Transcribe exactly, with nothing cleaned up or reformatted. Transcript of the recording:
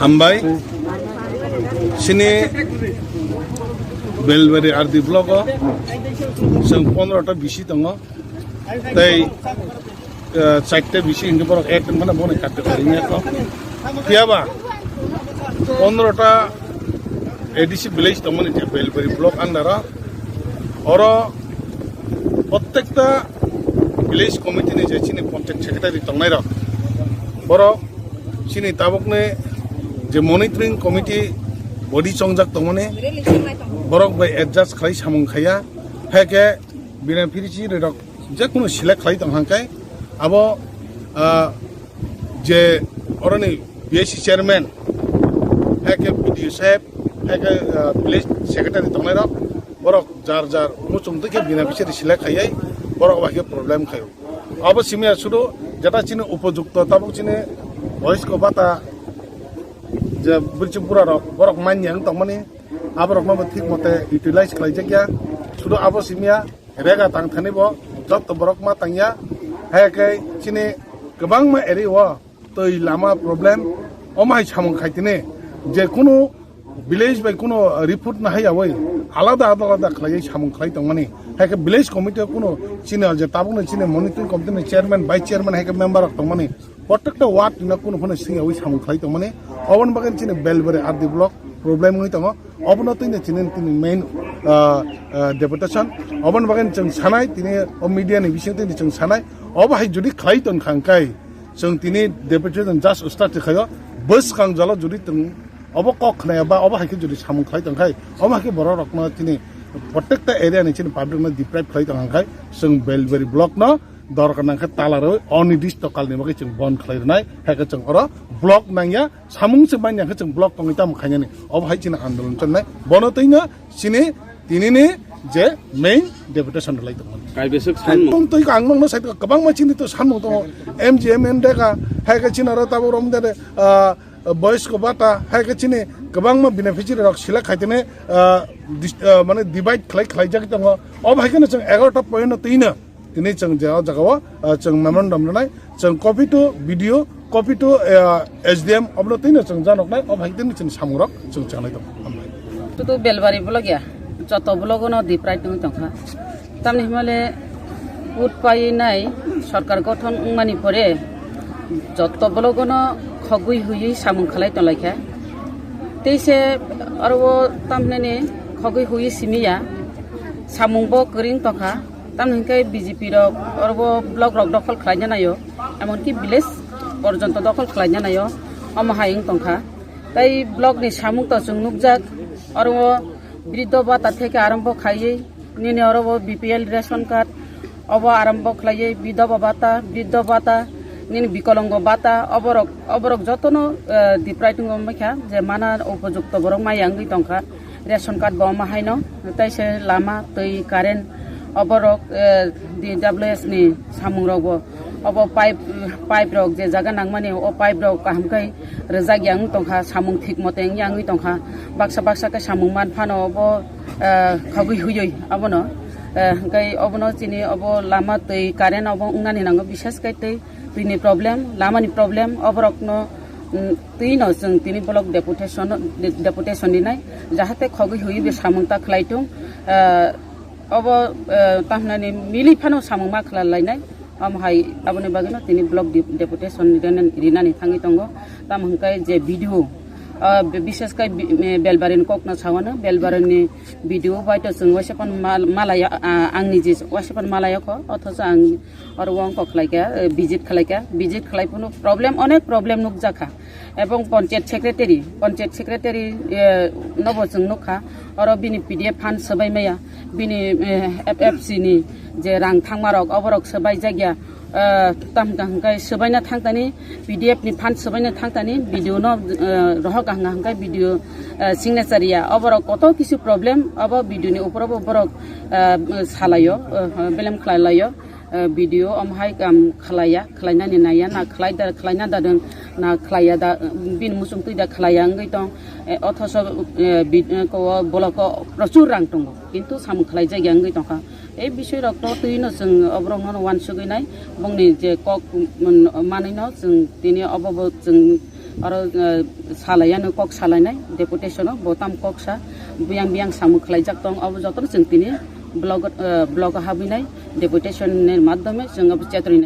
Hambai, sini Belbari R D block o, chwng pondro ta bisi tongo, tei ah, chaita bisi hinkhe borok ek wngmano boni karte kari wngya kho. Phiya ba pondro ta A D C village tongmani je Belbari block under o. Oro prottekta village committee ni je chini panchayat secretary tongnai rok, borok chini tabukni je monitoring committee body chongjak tongmani, borok bai adjust khlai samung khaiya, hai khe bini phiri chini rok je kunu select khlai tong hangkai abo, ah, je oroni B S C chairman, hai khe B D O saheb, hai khe, ah, village secretary tongnai rok, borok jar jar muchung twi khe bini phiri select khaiwi borok bai khe problem khaio. Abo simi ya sudu jeta chini upojukto tabuk chini boysko bata je bwrwi bura rok borok manya wng tongmani, aborokno bo thik mote utilize khlai jakya, sudu abo simi ya. Rega tang thani bo joto borok ma tangya. Hai khe chini kwbangma area o twi lama problem, omo hai samung khai tini je kunu village bai kunu report na hai yawi alada alada khlaiwi samung khlai tongmani. Hai khe village committee o kunu chini je tabukni chini monitoring committee ni chairman, vice chairman hai khe member rok tongmani. Prottekta ward no kunu phano singyawi samung khlai tongmani. Oboni bagwi chini Belbari R D block problem wngwi tongo. Obono tini chini, tini main, ah, ah, deputation. Oboni bagwi chwng sanai, tini o media ni bisingo tini chwng sanai. Obo hai jodi khlai tong kha hwnkhe, chwng tini deputation just start khaio. Bwskang jalo jodi chwng obo kok khnaya ba obo hai khe jodi samung khlai tong khai, obo hai khe borok rokno tini prottekta area ni chini public no deprive khlai tong kha hwnkhe, chwng Belbari block no dorkar nangkhe tala rwi onirdishto kalni bagwi chwng bon khlai rwnai, hai khe chwng oro block nangya, samung se manya khe chwng block tongwi tamo khainani, obo hai chini andolon chongnai, bono twino chini tinini je main deputation rwlai tongmani. Kaibeswk sanmung. Tong twi ang nokno sai kwbangma chini to sanmung tongo, M G M N deka, hai khe chini oro tabuk rom de, ah, boysko bata, hai khe chini kwbangma beneficiary rok select khaitene, ah, dis-, ah, mane divide khlai khlaijak tongo, obo hai kheno chwng egaroh ta point no twino. Tini chwng je o jaga o, ah, chwng memorandum rwnai, chwng copy to B D O, copy to, ah, S D M, obono twino chwng janoknai, obo hai tini chwng samungrok chwng changnai tongo. Hambai. Tutu Belbari block ya, joto block no deprive wngwi tongkha. Tamni himale vote painai sorkar gothon wngmani pore joto block no khogwi huiwi samung khlai tonglaikha. Teise aro tamhnani khogwi huiwi simiya samung bo kwrwng tongkha. Tamni hwnkhe B J P rok oro bo block rok dokhol khlaina naio, emonki village porjonto dokhol khlaina naio, omo hai wng tongkha. Tai block ni samung to chwng nukjak, oro o briddo bata theke arombo khaiwi, nini oro bo B P L ration card, obo arombo khlaiwi, bidhoba bata, briddo bata, nini bikolongo bata, oborok, oborok jotono, eh, deprive wngwi mankha, je mana upojukto borok maya wngwi tongkha. Ration card bo omo haino, tei se lama, twi, current, oborok, eh, D W S ni samung rok bo, obo pipe, pipe rok je jaga nangmani, o pipe rok kaham khai rwjak ya wng tongkha, samung thik mote wng ya wngwi tongkha, baksa baksa khe samung man phano obo, eh, khogwi huiwi abono, eh, hwnkhe obono chini obo lama, twi, current obo wngnani nango, bishes khai twi, twini problem, lamani problem, oborokno, mm, twino chwng tini block deputation, de-, deputation rinai, jahate khogwi huiwi bo samung ta khlai thung, Ah, obo, ah, tamhinani mili phano samung ma khlai lainai. Omo hai aboni bagwino tini block de-, deputation rinani, rinani thangwi tongo. Tamo hwnkhe je B D O, ah, bi-, bishes khai bi-, eh, Belbarini kokno sawano, Belbarini B D O bai to chwng waisa phano mal-, malaya, ah, ang niji waisa phano malaya kho, othocho ang oro wngkok khlaikha, eh, visit khlaikha, visit khlai phano problem, onek problem nukjakha. Ebong panchayat secretary, panchayat secretary, eh, nobo chwng nukha, oro bini P D F fund swbai maya, bini, eh, F F C ni je rang thangmarok, oborok swbai jakya, eh, tam tang hwnkhe swbaina thangtani, P D F ni fund swbaina thangtani, B D O no, eh, rohok hanga hwnkhe B D O, eh, signature ya, oborok koto kisu problem, obo B D O ni upor obo borok, eh, salaio, eh, belem khlai laio. Eh, B D O omo hai kam khlaiya, khlainani naiya, na khlai da, khlaina da dwng, na khlaiya da, bini muchung twi da khlaiya wngwi tong, eh, othoso, eh, bi-, eh, ko, block o prochur rang tongo, kintu samung khlaijakya wngwi tongkha. Ei bisoi rok to twi no chwng oborok no uansugwi nai, bongni je kok, mm, manwi no chwng tini obo bo chwng Aro, eh, salaiya no kok salainai deputation o bo tam kok sa biyang biyang samung khlaijak tong, abo jotono chwng tini block, eh, block o habwi nai deputation ni madhyome chwng abo chetrwi nai.